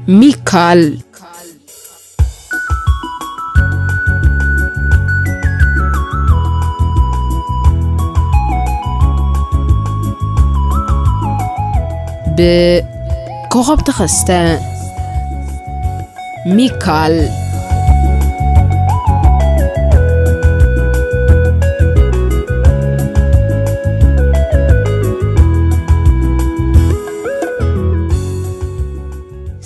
ሚካል። ብኮኸብ ተኸስተ። ሚካል።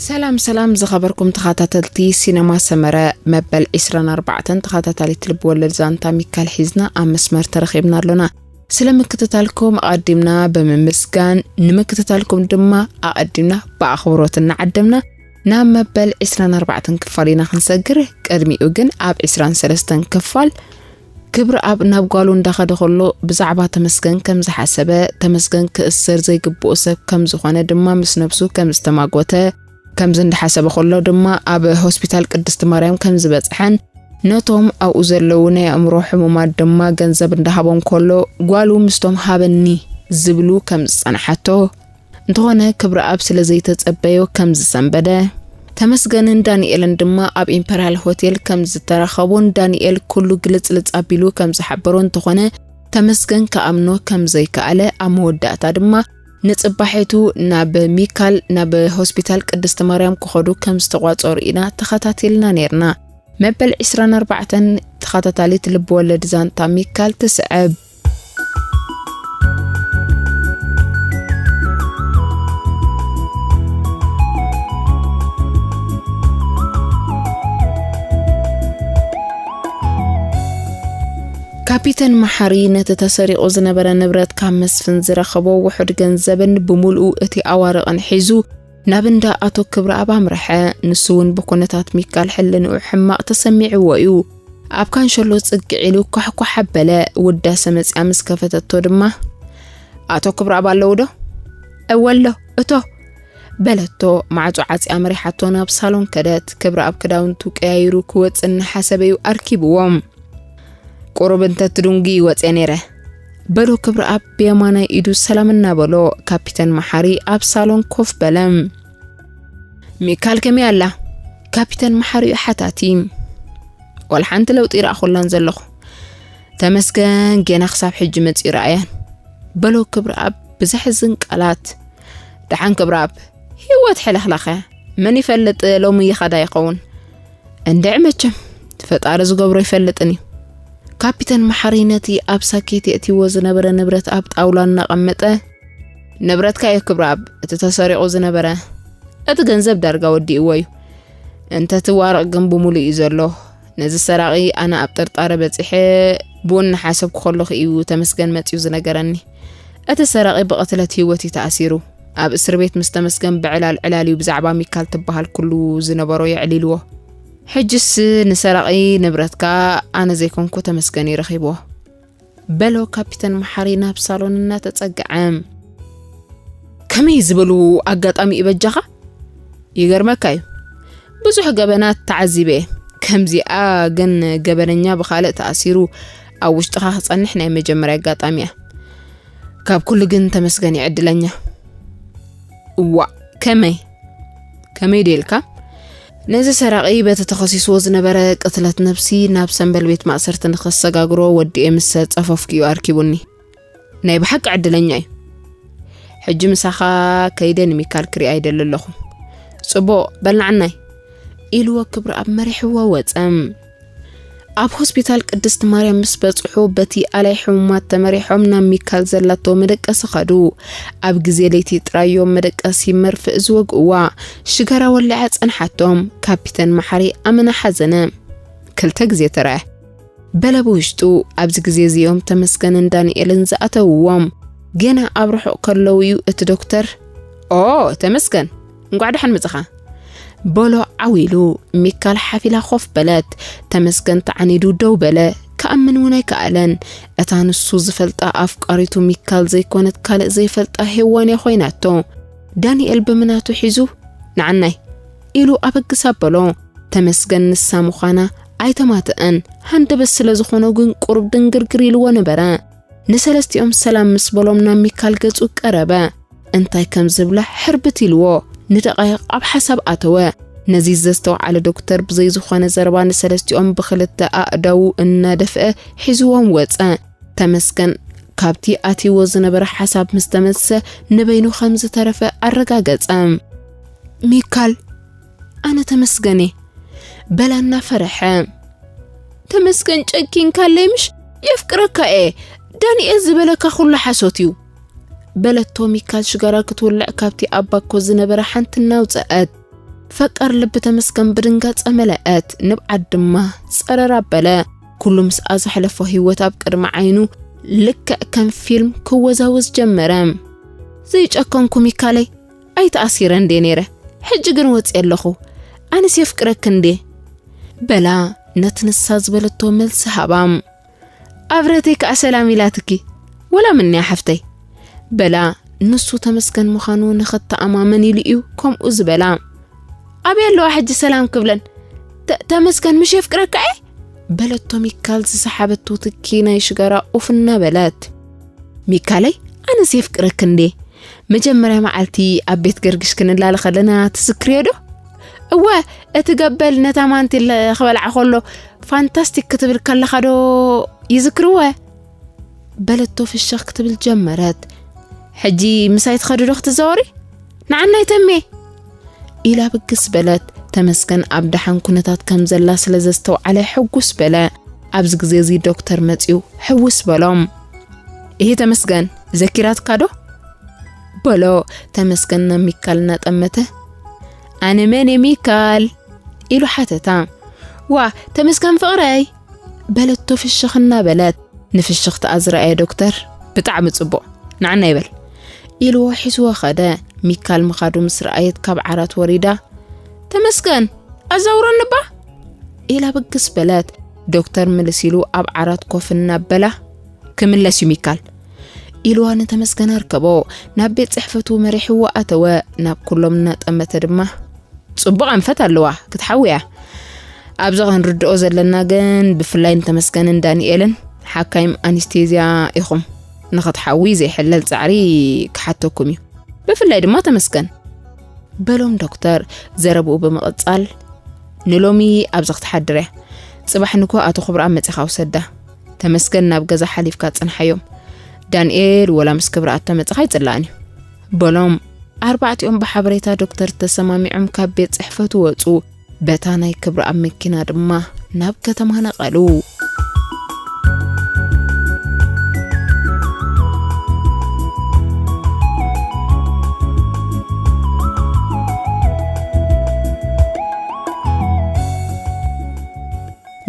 ሰላም ሰላም ዝኸበርኩም ተኸታተልቲ ሲነማ ሰመረ፣ መበል ዕስራን ኣርባዕተን ተኸታታሊት ልብ ወለድ ዛንታ ሚካል ሒዝና ኣብ መስመር ተረኺብና ኣሎና። ስለ ምክትታልኩም ኣቐዲምና ብምምስጋን፣ ንምክትታልኩም ድማ ኣቐዲምና ብኣኽብሮት እናዓደምና፣ ናብ መበል ዕስራን ኣርባዕተን ክፋል ኢና ክንሰግር። ቅድሚኡ ግን ኣብ ዕስራን ሰለስተን ክፋል ክብረኣብ ናብ ጓሉ እንዳኸደ ከሎ ብዛዕባ ተመስገን ከም ዝሓሰበ፣ ተመስገን ክእሰር ዘይግብኦ ሰብ ከም ዝኾነ ድማ ምስ ነብሱ ከም ዝተማጎተ፣ ከምዚ እንዳሓሰበ ከሎ ድማ ኣብ ሆስፒታል ቅድስቲ ማርያም ከም ዝበጽሐን ነቶም ኣብኡ ዘለዉ ናይ ኣእምሮ ሕሙማት ድማ ገንዘብ እንዳሃቦም ከሎ ጓሉ ምስቶም ሃበኒ ዝብሉ ከም ዝጸንሓቶ፣ እንተኾነ ክብረኣብ ስለ ዘይተጸበዮ ከም ዝሰንበደ፣ ተመስገንን ዳንኤልን ድማ ኣብ ኢምፐርያል ሆቴል ከም ዝተራኸቡን ዳንኤል ኩሉ ግልጽልጽ ኣቢሉ ከም ዝሓበሮ፣ እንተኾነ ተመስገን ክኣምኖ ከም ዘይከኣለ፣ ኣብ መወዳእታ ድማ ንጽባሒቱ ናብ ሚካል ናብ ሆስፒታል ቅድስቲ ማርያም ክኸዱ ከም ዝተቋጸሩ ኢና ተኸታቲልና ኔርና። መበል ዕስራን ኣርባዕተን ተኸታታሊት ልብ ወለድ ዛንታ ሚካል ትስዕብ። ካፒተን መሓሪ ነቲ ተሰሪቑ ዝነበረ ንብረት ካብ መስፍን ዝረኸቦ ውሑድ ገንዘብን ብምሉኡ እቲ ኣዋርቕን ሒዙ ናብ እንዳ ኣቶ ክብረኣብ ኣምርሐ። ንሱ እውን ብኩነታት ሚካል ሕልንኡ ሕማቕ ተሰሚዕዎ እዩ። ኣብ ካንሸሎ ጽግዕ ኢሉ ኳሕኳሕ ኣበለ። ውዳሰ መጽያ ምስ ከፈተቶ ድማ፣ "ኣቶ ክብረኣብ ኣለዉ ዶ?" "እወ ኣሎ፣ እቶ" በለቶ። ማዕጾ ዓጽያ መሪሓቶ ናብ ሳሎን ከደት። ክብረኣብ ክዳውንቱ ቀያይሩ ክወጽእ እናሓሰበ እዩ ኣርኪብዎም። "ቁሩብ እንተ ትድንጉ ወጽየ ነይረ" በሎ ክብረኣብ ብየማናይ ኢዱ ሰላም እናበሎ። ካፒተን መሓሪ ኣብ ሳሎን ኮፍ በለ። "ሚካል ከመይ ኣላ?" ካፒተን መሓሪኡ ሓታቲ። "ዋላ ሓንቲ ለውጢ ይረኣኹላን ዘለኹ። ተመስገን ጌና ክሳብ ሕጂ መጺኡ ረኣያን" በሎ ክብረኣብ ብዘሕዝን ቃላት። "ደሓን ክብረኣብ፣ ህይወት ሕልኽላኸ መን ይፈልጥ ሎሚ ይኸዳ ይኸውን?" "እንድዒ መቸም፣ እቲ ፈጣሪ ዝገብሮ ይፈልጥን እዩ።" ካፒተን መሓሪ ነቲ ኣብ ሳኬት የእትይዎ ዝነበረ ንብረት ኣብ ጣውላ እናቐመጠ፣ "ንብረትካ እዩ ክብረኣብ፣ እቲ ተሰሪቑ ዝነበረ። እቲ ገንዘብ ዳርጋ ወዲእዎ እዩ። እንተ እቲ ዋርቕ ግን ብምሉእ እዩ ዘሎ። ነዚ ሰራቒ ኣነ ኣብ ጥርጣረ በጺሐ፣ ብኡ እናሓሰብኩ ከለኹ እዩ ተመስገን መጺኡ ዝነገረኒ። እቲ ሰራቒ ብቕትለት ህይወት እዩ ተኣሲሩ። ኣብ እስር ቤት ምስ ተመስገን ብዕላል ዕላል እዩ ብዛዕባ ሚካል ትበሃል ኩሉ ዝነበሮ የዕሊልዎ። ሕጅስ ንሰራቒ ንብረትካ ኣነ ዘይኮንኩ ተመስገን እዩ ረኺብዎ" በሎ ካፒተን መሓሪ ናብ ሳሎን እናተጸግዐ። "ከመይ ዝበሉ ኣጋጣሚ እዩ በጃኻ? ይገርመካ እዩ። ብዙሕ ገበናት ተዓዚበ እየ። ከምዚኣ ግን ገበነኛ ብኻልእ ተኣሲሩ ኣብ ውሽጥኻ ክጸንሕ ናይ መጀመርያ ኣጋጣሚ እያ። ካብ ኩሉ ግን ተመስገን እዩ ዕድለኛ።" "እዋእ፣ ከመይ?" "ከመይ ዶ ኢልካ? ነዚ ሰራቒ በቲ ተኸሲስዎ ዝነበረ ቅትለት ነብሲ ናብ ሰምበል ቤት ማእሰርቲ ንኸሰጋግሮ ወዲኤ ምስ ጸፈፍኩ እዩ ኣርኪቡኒ። ናይ ብሓቂ ዕድለኛ እዩ። ሕጂ ምሳኻ ከይደ ንሚካል ክሪኣ ይደሊ ኣለኹ። ጽቡቕ፣ በል ንዓናይ" ኢልዎ ክብረኣብ መሪሕዎ ወጸ። ኣብ ሆስፒታል ቅድስት ማርያም ምስ በጽሑ፣ በቲ ኣላይ ሕሙማት ተመሪሖም ናብ ሚካል ዘላቶ መደቀሲ ኸዱ። ኣብ ግዜ ለይቲ ጥራዮም መደቀሲ መርፍእ ዝወግእዋ። ሽጋራ ወሊዓ ጸንሓቶም። ካፒተን መሓሪ ኣመና ሓዘነ። ክልተ ግዜ ተራእየ። በለ ብውሽጡ። ኣብዚ ግዜ እዚኦም ተመስገንን ዳንኤልን ዝኣተውዎም። ገና ኣብ ርሑቕ ከለዉ እዩ እቲ ዶክተር፣ "ኦ፣ ተመስገን፣ እንቋዕ ደሓን መጻኻ" በሎ ዓው ኢሉ። ሚካል ሓፍ ኢላ ኮፍ በለት። ተመስገን ተዓኒዱ ደው በለ። ክኣምን እውን ኣይከኣለን። እታ ንሱ ዝፈልጣ ኣፍቃሪቱ ሚካል ዘይኮነት ካልእ ዘይፈልጣ ሄዋን እያ ኮይናቶ። ዳንኤል ብምናቱ ሒዙ፣ "ንዓናይ" ኢሉ ኣበግስ ኣበሎ። ተመስገን ንሳ ምዃና ኣይተማትአን። ሃንደበት ስለ ዝኾኖ ግን ቁሩብ ድንግርግር ኢልዎ ነበረ። ንሰለስቲኦም ሰላም ምስ በሎም ናብ ሚካል ገጹ ቀረበ። እንታይ ከም ዝብላ ሕርብት ኢልዎ። ንደቓይቕ ኣብ ሓሳብ ኣተወ። ነዚ ዘስተውዓለ ዶክተር ብዘይ ዝኾነ ዘረባ ንሰለስቲኦም ብኽልተ ኣእዳዉ እናደፍአ ሒዝዎም ወጸ። ተመስገን ካብቲ ኣትይዎ ዝነበረ ሓሳብ ምስ ተመልሰ ንበይኑ ከም ዝተረፈ ኣረጋገጸ። ሚካል፣ ኣነ ተመስገን እየ፣ በላ እናፈረሐ። ተመስገን ጨኪንካለይ ምሽ? የፍቅረካ እየ፣ ዳንኤል ዝበለካ ኩሉ ሓሶት እዩ። በለቶ ሚካል ሽጋራ ክትውልዕ ካብቲ ኣብ ባኮ ዝነበረ ሓንቲ እናውፀአት። ፈቃር ልቢ ተመስገን ብድንጋጸ መለአት፣ ንብዓት ድማ ጸረር ኣበለ። ኩሉ ምስኣ ዘሕለፎ ህይወት ኣብ ቅድሚ ዓይኑ ልክዕ ከም ፊልም ክወዛወዝ ጀመረ። ዘይጨከንኩ ሚካለይ፣ ኣይተኣሲረ እንዴ ነይረ፣ ሕጂ ግን ወፂ ኣለኹ። ኣነስ የፍቅረክ እንዴ? በላ ነቲ ንሳ ዝበለቶ መልሲ ሃባ። ኣብረተይ ከኣ ሰላም ኢላትኪ፣ ወላ ምንያ ሓፍተይ? በላ ንሱ ተመስገን ምዃኑ ንኽተኣማመን ኢሉ እዩ ከምኡ ዝበላ። ኣበይ ኣለዋ ሕጂ ሰላም ክብለን? ተ-፣ ተመስገን ምሽ የፍቅረካ እየ? በለቶ ሚካል ዝሰሓበቶ ትኪ ናይ ሽጋራ ኡፍ እናበለት። ሚካለይ፣ ኣነስ የፍቅረክ እንዴ? መጀመርያ መዓልቲ ኣብ ቤት ገርግሽ ክንላለ ከለና ትዝክርዮ ዶ? እወ፣ እቲ ገበል ነታ ማንቲል ክበልዓ ከሎ ፋንታስቲክ ክትብል ከለኻ ዶ ይዝክርወ? በለቶ ፍሽኽ ክትብል ጀመረት። ሕጂ ምሳይ ትኸዲ ዶ ክትዛወሪ? ንዓናይ ተሜ! ኢላ ብግስ በለት። ተመስገን ኣብ ደሓን ኩነታት ከም ዘላ ስለ ዘስተውዓለ ሕጉስ በለ። ኣብዚ ግዜ እዚ ዶክተር መጺኡ ሕውስ በሎም። "እሂ ተመስገን፣ ዘኪራትካ ዶ?" በሎ ተመስገን ናብ ሚካል እናጠመተ። "ኣነ መን እየ ሚካል?" ኢሉ ሓተታ። "ዋ፣ ተመስገን ፍቕረይ!" በለቶ ፍሽኽ እናበለት። ንፍሽኽትኣ ዝረኣየ ዶክተር፣ "ብጣዕሚ ጽቡቕ፣ ንዓና ይበል!" ኢልዎ ሒዝዎ ኸደ። ሚካል ምኻዱ ምስ ረኣየት ካብ ዓራት ወሪዳ፣ "ተመስገን፣ ኣዛውረኒ እባ!" ኢላ ብግስ በለት። ዶክተር ምልስ ኢሉ ኣብ ዓራት ኮፍ እናበላ፣ "ክምለስ እዩ ሚካል!" ኢልዋ ንተመስገን ኣርከቦ። ናብ ቤት ጽሕፈቱ መሪሕዎ ኣተወ። ናብ ኩሎም እናጠመተ ድማ፣ "ጽቡቕ ኣንፈት ኣለዋ፣ ክትሓዊ እያ። ኣብዚ ክንርድኦ ዘለና ግን ብፍላይ ንተመስገንን ዳንኤልን ሓካይም ኣኒስቴዝያ ኢኹም። ንኽትሓዊ ዘይሕለል ጻዕሪ ክሓተኩም እዩ። ብፍላይ ድማ ተመስገን።" በሎም ዶክተር ዘረብኡ ብምቕጻል፣ "ንሎሚ ኣብዚ ክትሓድር እያ። ጽባሕ ንግሆ ኣቶ ክብረኣብ መጺኻ ውሰዳ። ተመስገን ናብ ገዛ ሓሊፍካ ጽንሓዮም። ዳንኤል ወላ ምስ ክብረኣብ ተመጺኻ ኣይጽላእን እዩ።" በሎም። ኣርባዕቲኦም ብሓበሬታ ዶክተር ተሰማሚዖም ካብ ቤት ጽሕፈቱ ወጹ። በታ ናይ ክብረኣብ መኪና ድማ ናብ ከተማ ነቐሉ።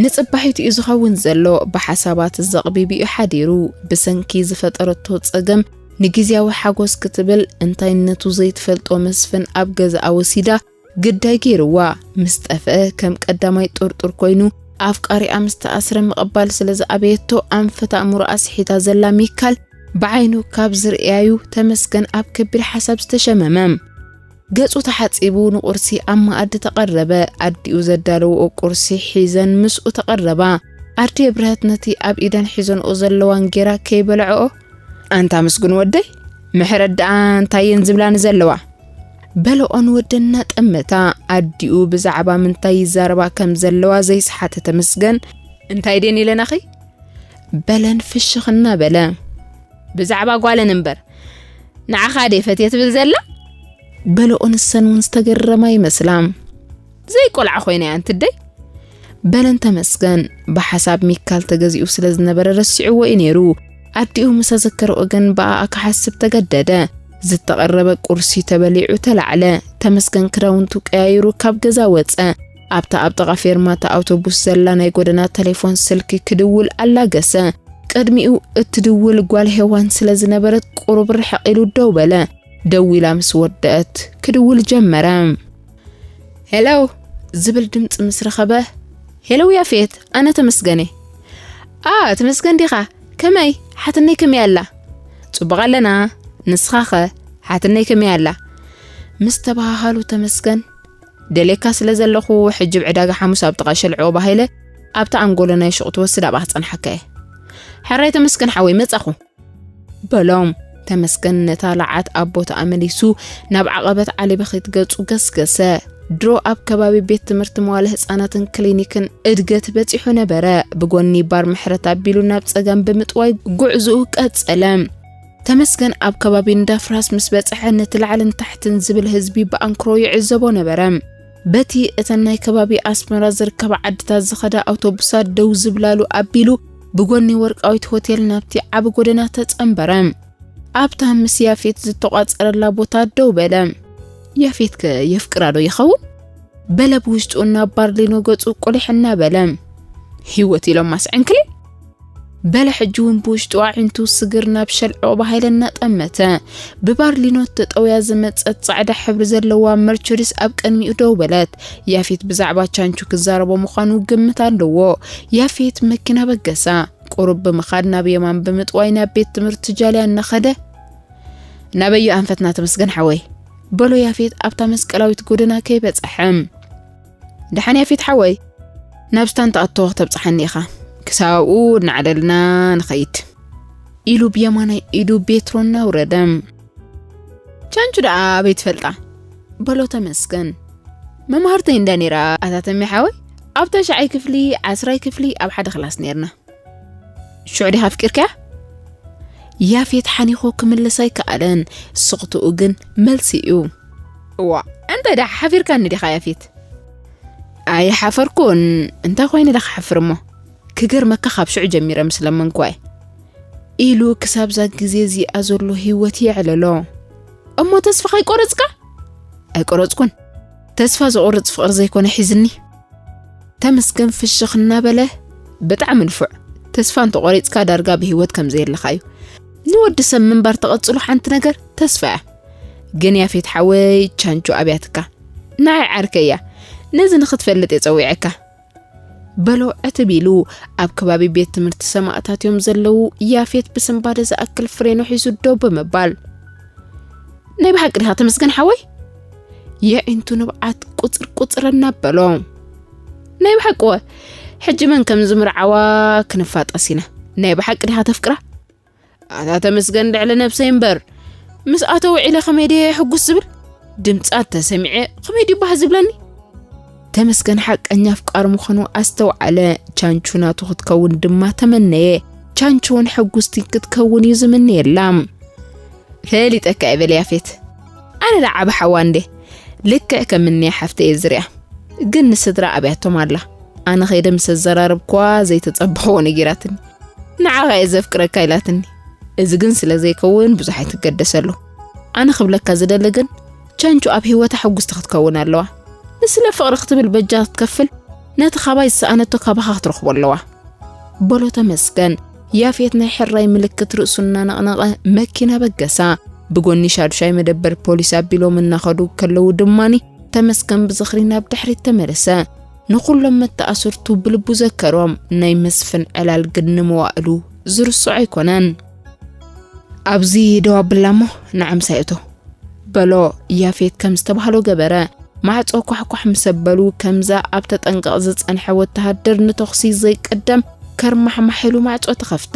ንጽባሒቱ እዩ ዝኸውን ዘሎ፣ ብሓሳባት ዘቕቢቡ እዩ ሓዲሩ። ብሰንኪ ዝፈጠረቶ ጸገም ንግዝያዊ ሓጎስ ክትብል እንታይነቱ ዘይትፈልጦ መስፍን ኣብ ገዛኣ ወሲዳ ግዳይ ገይርዋ። ምስ ጠፍአ ከም ቀዳማይ ጥርጡር ኮይኑ ኣፍቃሪኣ ምስ ተኣስረ ምቕባል ስለ ዝኣበየቶ ኣንፈት ኣእምሮኣ ስሒታ ዘላ ሚካል ብዓይኑ ካብ ዝርእያዩ ተመስገን ኣብ ከቢድ ሓሳብ ዝተሸመመ። ገጹ ተሓጺቡ ንቁርሲ ኣብ መኣዲ ተቐረበ። ኣዲኡ ዘዳለውኦ ቁርሲ ሒዘን ምስኡ ተቐረባ። ኣዲየ ብርሀት ነቲ ኣብ ኢደን ሒዘንኦ ዘለዋ እንጌራ ከይበልዐኦ፣ "ኣንታ ምስጉን ወደይ፣ ምሕረት ደኣ እንታይ እየን ዝብላኒ ዘለዋ?" በለኦ ንወደን እናጠመታ። ኣዲኡ ብዛዕባ ምንታይ ይዛረባ ከም ዘለዋ ዘይሰሓተ ተመስገን፣ "እንታይ ድየን ኢለናኺ?" በለን ፍሽኽ እናበለ። "ብዛዕባ ጓለን እምበር፣ ንዓኻ ድየ ፈትየ ትብል ዘላ?" በለኦ ንሰን እውን ዝተገረማ ይመስላ። "ዘይቆልዓ ኮይነ እያ እንትደይ?" በለን ተመስገን። ብሓሳብ ሚካል ተገዚኡ ስለ ዝነበረ ረሲዕዎ እዩ ነይሩ። ኣዲኡ ምስ ኣዘከርኦ ግን ብኣኣ ክሓስብ ተገደደ። ዝተቐረበ ቁርሲ ተበሊዑ ተላዕለ። ተመስገን ክዳውንቱ ቀያይሩ ካብ ገዛ ወጸ። ኣብታ ኣብ ጥቓ ፌርማታ ኣውቶቡስ ዘላ ናይ ጎደና ተሌፎን ስልኪ ክድውል ኣላገሰ። ቅድሚኡ እትድውል ጓል ሄዋን ስለ ዝነበረት ቁሩብ ርሕቕ ኢሉ ደው በለ። ደዊላ ምስ ወደአት ክድውል ጀመረ። "ሄሎ" ዝብል ድምጺ ምስ ረኸበ፣ "ሄሎ ያፌት፣ ኣነ ተመስገን እየ።" "ኣ፣ ተመስገን ዲኻ? ከመይ? ሓትነይ ከመይ ኣላ?" "ጽቡቕ ኣለና። ንስኻኸ? ሓትነይ ከመይ ኣላ?" ምስ ተበሃሃሉ ተመስገን፣ "ደልየካ ስለ ዘለኹ፣ ሕጂ ኣብ ዕዳጋ ሓሙስ ኣብ ጥቓ ሸልዕዎ ባሂለ ኣብታ ኣንጎሎ ናይ ሹቕ ትወስድ ኣብኣ ክጸንሓካ እየ።" "ሕራይ ተመስገን ሓወይ፣ መጻኹ።" በሎም። ተመስገን ነታ ለዓት ኣብ ቦታኣ መሊሱ ናብ ዓቐበት ዓሊበኺት ገጹ ገስገሰ። ድሮ ኣብ ከባቢ ቤት ትምህርቲ መዋለ ህጻናትን ክሊኒክን እድገት በጺሑ ነበረ። ብጎኒ ባር ምሕረት ኣቢሉ ናብ ጸጋም ብምጥዋይ ጉዕዝኡ ቀጸለ። ተመስገን ኣብ ከባቢ እንዳ ፍራስ ምስ በጽሐ ነቲ ላዕልን ታሕትን ዝብል ህዝቢ ብኣንክሮ ይዕዘቦ ነበረ። በቲ እተን ናይ ከባቢ ኣስመራ ዝርከባ ዓድታት ዝኸዳ ኣውቶቡሳት ደው ዝብላሉ ኣቢሉ ብጎኒ ወርቃዊት ሆቴል ናብቲ ዓቢ ጎደና ተጸንበረ። ኣብታ ምስ ያፌት ዝተቋጸረላ ቦታ ደው በለ። ያፌት ከ የፍቅራ ዶ ይኸውን? በለ ብውሽጡ ናብ ባርሊኖ ገጹ ቁሊሕ እናበለ። ህይወት ኢሎም ማስዕንክሊ በለ ሕጂ እውን ብውሽጡ ኣዒንቱ ስግር ናብ ሸልዖ ብሃይለ እናጠመተ። ብባርሊኖ ተጠውያ ዝመጸት ጻዕዳ ሕብሪ ዘለዋ መርቸዲስ ኣብ ቅድሚኡ ደው በለት። ያፌት ብዛዕባ ቻንቹ ክዛረቦ ምዃኑ ግምት ኣለዎ። ያፌት መኪና በገሳ። ቁሩብ ብምኻድ ናብ የማን ብምጥዋይ ናብ ቤት ትምህርቲ ጃልያ እናኸደ፣ ናበዩ ኣንፈትና ተመስገን ሓወይ? በሎ ያፌት ኣብታ መስቀላዊት ጎደና ከይበጽሐ። ደሓን ያፌት ሓወይ፣ ናብ ስታንት ኣቶ ክተብጽሓኒ ኢኻ። ክሳብኡ እናዓለልና ንኸይድ። ኢሉ ብየማናይ ኢዱ ቤትሮ እናውረደ። ቻንቹ ደኣ ኣበይ ትፈልጣ? በሎ ተመስገን። መማህርተይ እንዳ ነይራ ኣታ ተሜ ሓወይ፣ ኣብ ተሽዓይ ክፍሊ፣ ዓስራይ ክፍሊ ኣብ ሓደ ክላስ ነይርና። ሽዑ ዲኻ ኣፍቂርካያ? ያፌት ሓኒኾ ክምልስ ኣይከኣለን። ስቕትኡ ግን መልሲ እዩ። እዋ፣ እንታይ ደኣ ሓፊርካኒ ዲኻ ያፌት? ኣይሓፈርኩን። እንታይ ኮይነ ደኣ ክሓፍር እሞ? ክገርመካ ካብ ሽዑ ጀሚረ ምስ ለመንኩዋ እየ። ኢሉ ክሳብዛ ግዜ እዚኣ ዘሎ ህይወት የዕለሎ። እሞ ተስፋ ከይቆረጽካ? ኣይቆረጽኩን። ተስፋ ዘቑርጽ ፍቕሪ ዘይኮነ ሒዝኒ። ተመስገን ፍሽኽ እናበለ፣ ብጣዕሚ ንፉዕ። ተስፋ እንተቖሪጽካ ዳርጋ ብህይወት ከም ዘየለኻ እዩ። ንወዲ ሰብ ምንባር ተቐጽሎ ሓንቲ ነገር ተስፋ እያ። ግን ያፌት ሓወይ ቻንቹ ኣብያትካ። ንዓይ ዓርከይ እያ። ነዚ ንኽትፈልጥ እየ ጸዊዐካ። በሎ ዕትብ ኢሉ ኣብ ከባቢ ቤት ትምህርቲ ሰማእታት እዮም ዘለዉ። ያፌት ብስንባደ ዝኣክል ፍሬኑ ሒዙ ደው ብምባል፣ ናይ ብሓቂ ዲኻ ተመስገን ሓወይ? የዒንቱ ንብዓት ቁጽር ቁጽር እናበሎ፣ ናይ ብሓቂ ወ፣ ሕጂ መን ከም ዝምርዓዋ ክንፋጠስ ኢና። ናይ ብሓቂ ዲኻ ተፍቅራ? ኣታ ተመስገን ልዕሊ ነብሰይ እምበር፣ ምስኣ ተውዒለ ከመይ ድየ ሕጉስ ዝብል? ድምጻ ተሰሚዐ ከመይ ድዩ ባህ ዝብለኒ? ተመስገን ሓቀኛ ኣፍቃሪ ምዃኑ ኣስተውዓለ። ቻንቹ ናቱ ክትከውን ድማ ተመነየ። ቻንቹ እውን ሕጉስቲ ክትከውን እዩ ዝምነየላ። ፈሊጠካ እየ በል ያፌት። ኣነ ደኣ ዓቢ ሓዋ እንዴ? ልክዕ ከም እኒኣ ሓፍተይ እየ ዝሪኣ። ግን ንስድራ ኣብያቶም ኣላ። ኣነ ከይደ ምስ ኣዘራረብኩዋ ዘይተጸበኽዎ ነጊራትኒ። ንዓኻ እየ ዘፍቅረካ ኢላትኒ። እዚ ግን ስለ ዘይከውን ብዙሕ ኣይትገደሰሉ። ኣነ ክብለካ ዝደሊ ግን ቻንቹ ኣብ ህይወታ ሕጉስቲ ክትከውን ኣለዋ። ንስለ ፍቕሪ ክትብል በጃ ክትከፍል ነቲ ካባይ ዝሰኣነቶ ካባኻ ክትረኽቦ ኣለዋ። በሎ ተመስገን። ያፌት ናይ ሕራይ ምልክት ርእሱ እናነቕነቐ መኪና በገሳ። ብጎኒ ሻዱሻይ መደበር ፖሊስ ኣቢሎም እናኸዱ ከለዉ ድማኒ ተመስገን ብዝኽሪ ናብ ድሕሪት ተመለሰ። ንኹሎም መተኣሰርቱ ብልቡ ዘከሮም። ናይ መስፍን ዕላል ግን ንመዋእሉ ዝርስዖ ኣይኮነን። ኣብዚ ደው ኣብላ እሞ ንዓምሳ ይእቶ በሎ። ያፌት ከም ዝተባህሎ ገበረ። ማዕጾ ኳሕኳሕ ምስ ኣበሉ ከምዛ ኣብ ተጠንቀቕ ዝጸንሐ ወተሃደር ንተኹሲ ዘይቅደም ከርማሕማሕ ኢሉ ማዕጾ ተኸፍተ።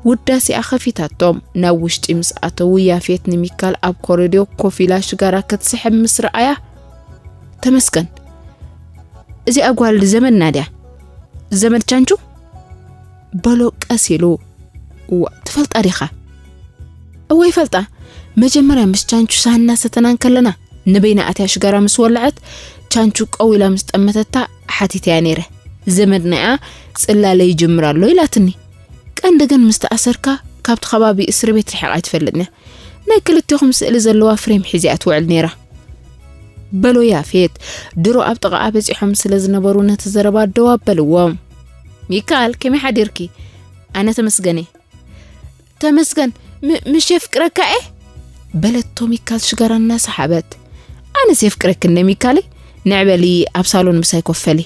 ውዳሴኣ ከፊታቶም ናብ ውሽጢ ምስ ኣተዉ ያፌት ንሚካል ኣብ ኮሪዶር ኮፍ ኢላ ሽጋራ ክትስሕብ ምስ ረኣያ፣ ተመስገን፣ እዚኣ ጓል ዘመድና ድያ? ዘመድ ቻንቹ? በሎ ቀስ ኢሉ። እዋ፣ ትፈልጣ ዲኻ? እወ ይፈልጣ። መጀመርያ ምስ ቻንቹ ሳህና ሰተና እንከለና ንበይና ኣትያ ሽጋራ ምስ ወለዐት ቻንቹ ቀው ኢላ ምስ ጠመተታ ሓቲተያ ነይረ። ዘመድና እያ፣ ጽላለ ይጅምር ኣሎ ኢላትኒ። ቀንዲ ግን ምስ ተኣሰርካ ካብቲ ከባቢ እስሪ ቤት ርሒቓ ኣይትፈልጥን እያ። ናይ ክልቴኹም ስእሊ ዘለዋ ፍሬም ሒዚኣ ትውዕል ነይራ። በሎ ያፌት። ድሮ ኣብ ጥቓኣ በጺሖም ስለ ዝነበሩ ነቲ ዘረባ ደው ኣበልዎ። ሚካል ከመይ ሓዲርኪ? ኣነ ተመስገን እየ። ተመስገን፣ ም-፣ ምሽ የፍቅረካ እየ? በለቶ ሚካል ሽጋራ እናሰሓበት። ኣነስ የፍቅረኪ እንደ ሚካለይ፣ ንዕበሊ ኣብ ሳሎን ምሳይ ኮፍ በሊ።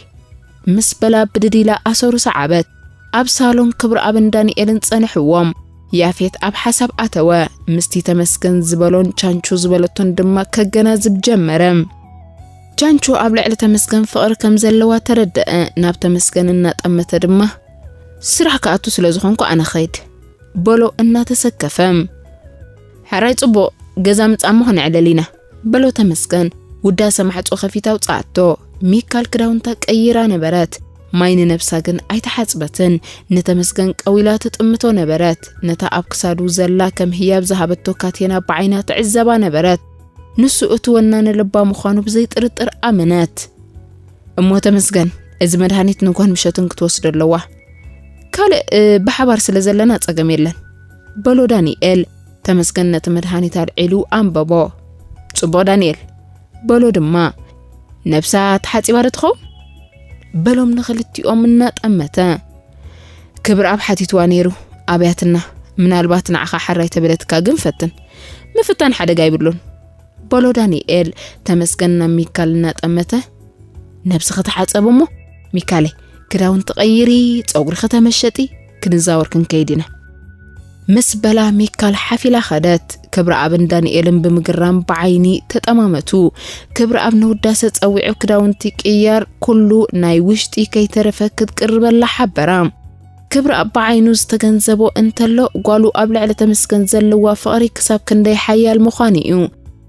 ምስ በላ ብድድ ኢላ ኣሰሩ ሰዓበት። ኣብ ሳሎን ክብረኣብን ዳንኤልን ጸንሕዎም። ያፌት ኣብ ሓሳብ ኣተወ። ምስቲ ተመስገን ዝበሎን ቻንቹ ዝበለቶን ድማ ከገናዝብ ጀመረ። ቻንቹ ኣብ ልዕሊ ተመስገን ፍቕሪ ከም ዘለዋ ተረደአ። ናብ ተመስገን እናጠመተ ድማ፣ ስራሕ ክኣቱ ስለ ዝኾንኩ ኣነ ኸይድ በሎ እናተሰከፈ። ሕራይ ጽቡቕ፣ ገዛ ምጻሞ ክንዕለል ኢና፣ በሎ ተመስገን። ውዳሰ ማዕጾ ከፊታ ኣውጽኣቶ። ሚካል ክዳውንታ ቀይራ ነበረት። ማይ ንነብሳ ግን ኣይተሓጽበትን። ንተመስገን ቀዊላ ትጥምቶ ነበረት። ነታ ኣብ ክሳዱ ዘላ ከም ህያብ ዝሃበቶ ካቴና ብዓይና ትዕዘባ ነበረት። ንሱ እቲ ወናኒ ልባ ምዃኑ ብዘይጥርጥር ኣመነት። "እሞ ተመስገን፣ እዚ መድሃኒት ንጎን ምሸትን ክትወስዶ ኣለዋ። ካልእ፣ እ፣ ብሓባር ስለ ዘለና ጸገም የለን" በሎ ዳንኤል። ተመስገን ነቲ መድሃኒት ኣልዒሉ ኣንበቦ። "ጽቡቕ ዳንኤል" በሎ ድማ። "ነብሳ ተሓጺባ ዶ ትኸውን?" በሎም ንኽልቲኦም እናጠመተ። "ክብርኣብ ሓቲትዋ ነይሩ፣ ኣብያትና። ምናልባት ንዓኻ ሓራይ ተበለትካ፣ ግን ፈትን። ምፍታን ሓደጋ ኣይብሉን" በሎ ዳንኤል። ተመስገን ናብ ሚካል እናጠመተ። "ነብስኺ ተሓጸቢ እሞ፣ ሚካለይ፣ ክዳውንቲ ቀይሪ፣ ጸጉሪ ከተመሸጢ፣ ክንዛወር ክንከይድ ኢና" ምስ በላ፣ ሚካል ሓፊላ ኸደት። ክብረኣብን ዳንኤልን ብምግራም ብዓይኒ ተጠማመቱ። ክብረኣብ ንውዳሰ ጸዊዑ ክዳውንቲ ቅያር፣ ኩሉ ናይ ውሽጢ ከይተረፈ ክትቅርበላ ሓበራ። ክብረኣብ ብዓይኑ ዝተገንዘቦ እንተሎ፣ ጓሉ ኣብ ልዕሊ ተመስገን ዘለዋ ፍቕሪ ክሳብ ክንደይ ሓያል ምዃኑ እዩ።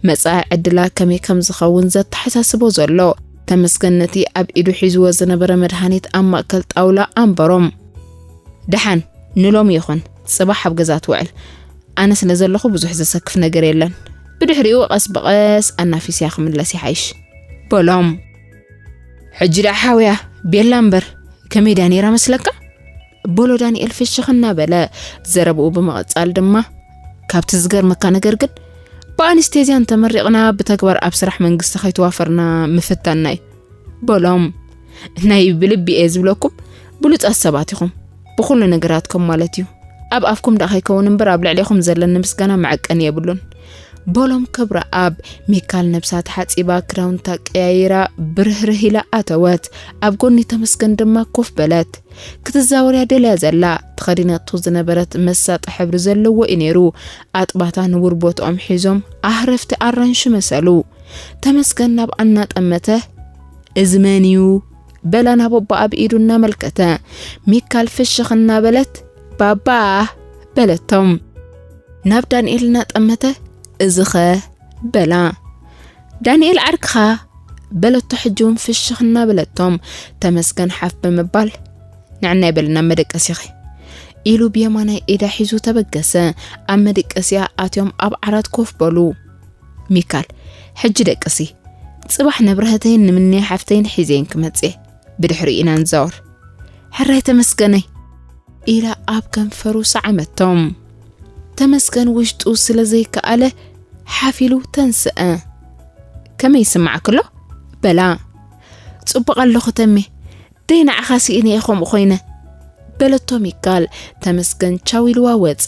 መጻኢ ዕድላ ከመይ ከም ዝኸውን ዘተሓሳስቦ ዘሎ። ተመስገን ነቲ ኣብ ኢዱ ሒዝዎ ዝነበረ መድሃኒት ኣብ ማእከል ጣውላ ኣንበሮም። "ደሓን፣ ንሎሚ ይኹን፣ ጽባሕ ኣብ ገዛ ትውዕል። ኣነ ስለ ዘለኹ ብዙሕ ዘሰክፍ ነገር የለን። ብድሕሪኡ ቀስ ብቐስ ኣናፊስያ ክምለስ ይሓይሽ" በሎም። "ሕጂ ደኣ ሓውያ፣ ቤላ እምበር፣ ከመይ ድያ ነይራ መስለካ?" በሎ ዳንኤል ፍሽኽ እናበለ። ዘረብኡ ብምቕጻል ድማ፣ "ካብቲ ዝገርመካ ነገር ግን፣ ብኣንስቴዝያ እንተመሪቕና፣ ብተግባር ኣብ ስራሕ መንግስቲ ከይተዋፈርና ምፍታንና እዩ" በሎም። "ናይ ብልቢ እየ ዝብለኩም፣ ብሉጻት ሰባት ኢኹም። ብኹሉ ነገራትኩም ማለት እዩ። ኣብ ኣፍኩም ደኣ ከይከውን እምበር፣ ኣብ ልዕሌኹም ዘለኒ ምስጋና መዐቀኒ የብሉን" በሎም ክብረኣብ። ሚካል ነብሳ ተሓጺባ፣ ክዳውንታ ቀያይራ፣ ብርህርህ ኢላ ኣተወት። ኣብ ጎኒ ተመስገን ድማ ኮፍ በለት። ክትዛወር እያ ደልያ ዘላ። ተኸዲናቶ ዝነበረት መሳጢ ሕብሪ ዘለዎ እዩ ነይሩ። ኣጥባታ ንቡር ቦትኦም ሒዞም ኣህረፍቲ ኣራንሺ መሰሉ። ተመስገን ናብ ኣናጠመተ፣ "እዚ መን እዩ?" በላ ናብ ኣቦኣ ብኢዱ እናመልከተ። ሚካል ፍሽኽ እናበለት፣ "ባባ" በለቶም። ናብ ዳንኤል እናጠመተ፣ "እዚኸ?" በላ። "ዳንኤል ዓርክኻ?" በለቶ ሕጂ እውን ፍሽኽ እናበለቶም። ተመስገን ሓፍ ብምባል፣ "ንዕናይ በልና መደቀሲኺ" ኢሉ ብየማናይ ኢዳ ሒዙ ተበገሰ። ኣብ መደቀሲያ ኣትዮም ኣብ ዓራት ኮፍ በሉ። ሚካል፣ "ሕጂ ደቅሲ፣ ጽባሕ ንብረህተይን ንምንያ ሓፍተይን ሒዘየን ክመጽእ፣ ብድሕሪኡ ኢና ንዛወር። ሕራይ ተመስገነይ" ኢላ ኣብ ከንፈሩ ሰዓመቶም። ተመስገን ውሽጡ ስለ ዘይከኣለ ሓፍ ኢሉ ተንስአ። "ከመይ ይስማዓክሎ?" በላ። "ጽቡቕ ኣለኹ ተሜ፣ ደይ ንዓኻ ስኢነ እየ ከምኡ ኮይነ" በለቶ ሚካል። ተመስገን ቻው ኢልዋ ወጸ።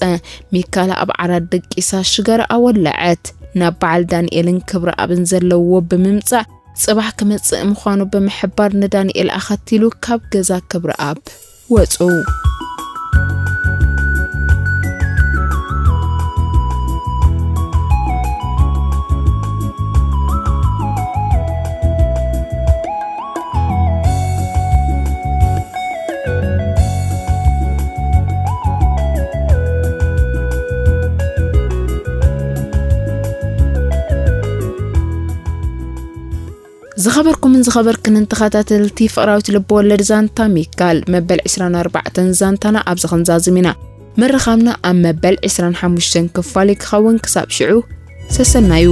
ሚካል ኣብ ዓራት ደቂሳ ሽጋራ ኣወለዐት። ናብ በዓል ዳንኤልን ክብረኣብን ዘለውዎ ብምምጻእ፣ ጽባሕ ክመጽእ ምዃኑ ብምሕባር፣ ንዳንኤል ኣኸቲሉ ካብ ገዛ ክብረኣብ ወጹ። ዝኸበርኩምን ዝኸበርክንን ተኸታተልቲ ፍቕራዊት ልብ ወለድ ዛንታ ሚካል፣ መበል ዕስራን ኣርባዕተን ዛንታና ኣብዚ ክንዛዝም ኢና። ምርኻብና ኣብ መበል ዕስራን ሓሙሽተን ክፋል ክኸውን፣ ክሳብ ሽዑ ሰሰናዩ።